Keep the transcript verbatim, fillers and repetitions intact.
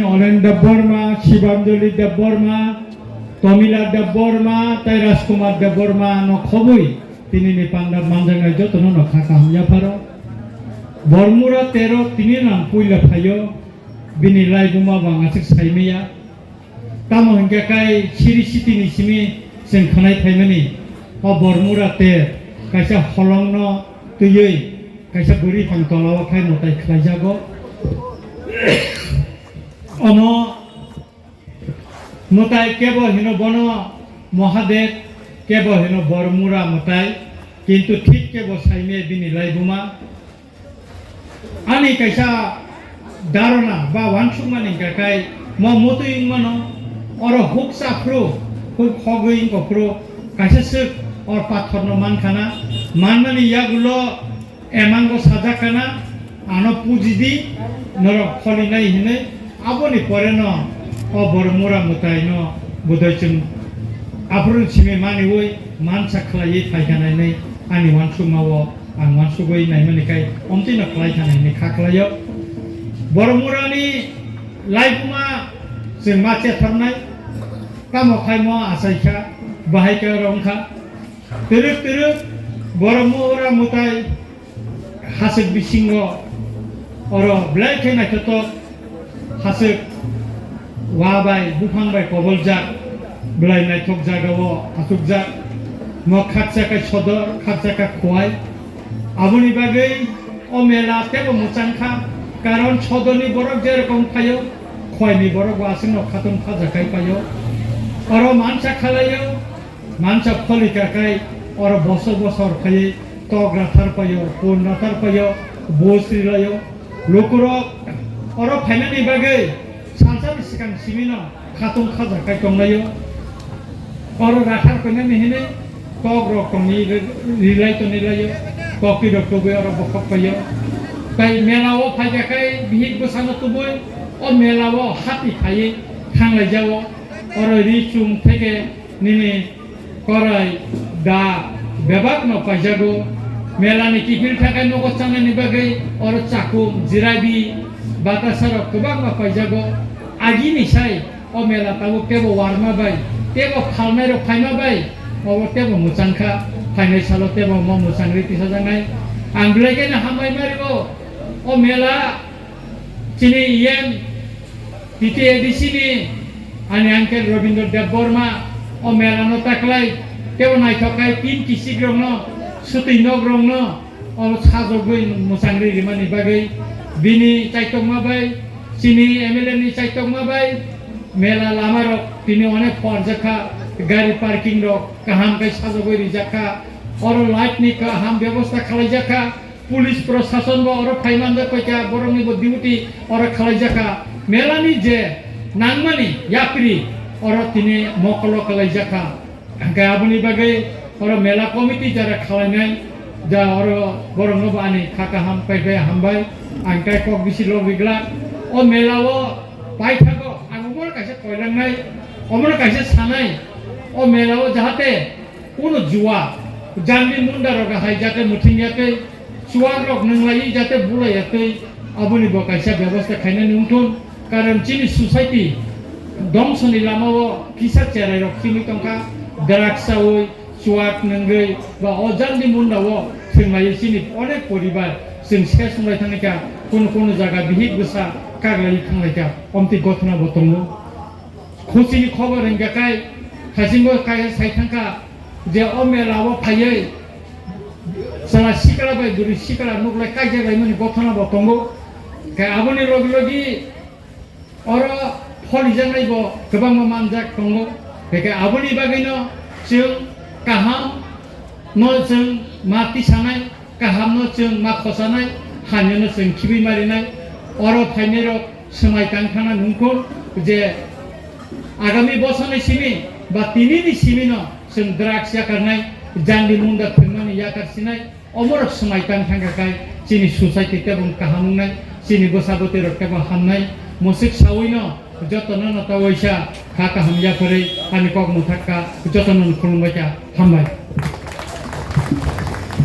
Olen Debbarma, Shibanjali Debbarma, Tomila Debbarma, tei Rajkumar Debbarma no khobwi tinini panda manjaknai jotono no kha kaham yapharo. Bormura tero tini nang puila phaio, bini laibuma bang aswk saimaya. Tamo hinkhe kai siri sitini simi chwng khwnai phaimani, o Bormura ter kaisa holongno twiwi kaisa bwrwi phang tolao khai mwtai khlaijago. Omo mwtai kebo hino bono Mahadev, kebo hino Bormura mwtai, kintu thik kebo saime bini laibuma. Ani kaisa dharana ba wansukmani hwnkha khai mo mutwi wngmano, oro huk chaphru, huk hogwi wngkha phru, kaisa swk or pathorno mankhana, manmani yagulo emango sajak kana, ano puji di, norok kholinai hinwi, aboni poreno o Bormura mwtaino budai chwng aphuru simi maniwi mansa khlaiwi phaikha nainai ani wansukmao. Ang wansugwi naimani kai omtwino khlai thani hinwi kha khlaio. Bormurani laibuma chwng ma chethornai, tamo khai mo achaikha, bahai khe oro wngkha. Twrwk twrwk Bormura mwtai haswk bisingo oro belai khe naithotok. Haswk wa bai, buphang bai koboljak, belai naithok jagao achukjak. Mo khaksa khe sodor, khaksa khe khuwai. Aboni bagwi o mela teibo mwchang kha, karon sodorni borok je rokom phaio, khuwaini borok bo aswkno khatung khajakhai phaio. Oro mansa khalaio, mansa pholika khai oro bosor bosor phaiwi tok rathar paio, pun rathar paio, bus rilaio. Lukurok oro phainani bagwi salsani swkang simino khatung khaja khai tonglaio. Oro rathar painani hinwi tok rok tongwi rilai tonilaio, koktwi rok tubui oro bokhok paio. Tai mela o phaikha khai bihik bwsano tubui o mela o hati phaiwi thanglaijago. Oro ri chum theke nini korai da bebak no paijago. Mela ni kiphil thakai nogo chanani bagwi oro chakum, jirabi, batasa rok kwbangma paijago. Agini sai o mela tabuk tebo warma bai, tebo phalnai rok phaima bai, obo tebo mwchang kha. Phainai salo tebo mo mwchang ri tisajaknai. Ang belai kheno hambai mari o, o mela chini E M T T A D C ni ani uncle Rabindra Debbarma o mela no taklai, tebo naithok khai tin kisik rok no, swtwi nok rok no, o sajogwi mwchang ri rimani bagwi bini chaitokma bai, chini M L A ni chaitokma bai mela lama rok tini onek pharjak kha, gari parking rok kaham khai sajogwi rijak kha, oro light ni kaham bebosta khalaijak kha. Police prosason bo oro phai manjak paikha, borokni bo duty oro khalaijakha. Melani je nangmani yapri oro tini mokolo khalaijakha. Hingke aboni bagwi oro mela committee jara khalainai, ja oro borokno bo ani kha kaham pai pai hambai. Ang tai kok bisi logwi glak. O mela o paithago ang omono kaisa koirangnai, omono kaisa sanai. O mela o jahate Kuno juwa, jangni munda rok hai jate muthing yate, chuwak rok nwnglai jate bulai yate, aboni bo kaisa bebosta khainani wngthun. Karon chini society dongsoni lama o kisa cherai rok chini tongkha, drugs chawi, chuwak nwngwi, ba o jangni munda o thwnglai chini onek poribar chwng se sunglai thangkha, kuno kuno jaga bihik bwsa kaglai thanglaikha, omtwi gothona bo tongo. Khuchini khobor hingkha khe, haisingo kaisa sai thangkha je o mela o phaiwi chwla sikla bai bwrwi sikla nuklai kaijak laimani gothona bo tongo. Khe aboni logi logi oro pholijaknai bo kwbangma manjak tongo. Khe aboni bagwino chwng kaham no chwng ma tisanai, kahamno chwng ma khosanai, hamyano chwng khibwi marinai. Oro phainairok swmai tang thangna nungkuk je agami bosoni simi ba tinini simino chwng drugs yakarnai, jangni munda thwngmani yakar sinai, omorok swmai tang thangkha khai chini society tebong kaham wngnai, chini bwsa bwtwirok tebong hamnai. Mwswk sawino jotono no ta waisa kha kaham yapharwi ani kok mwthak kha, jotono no khulumbai kha, hambai.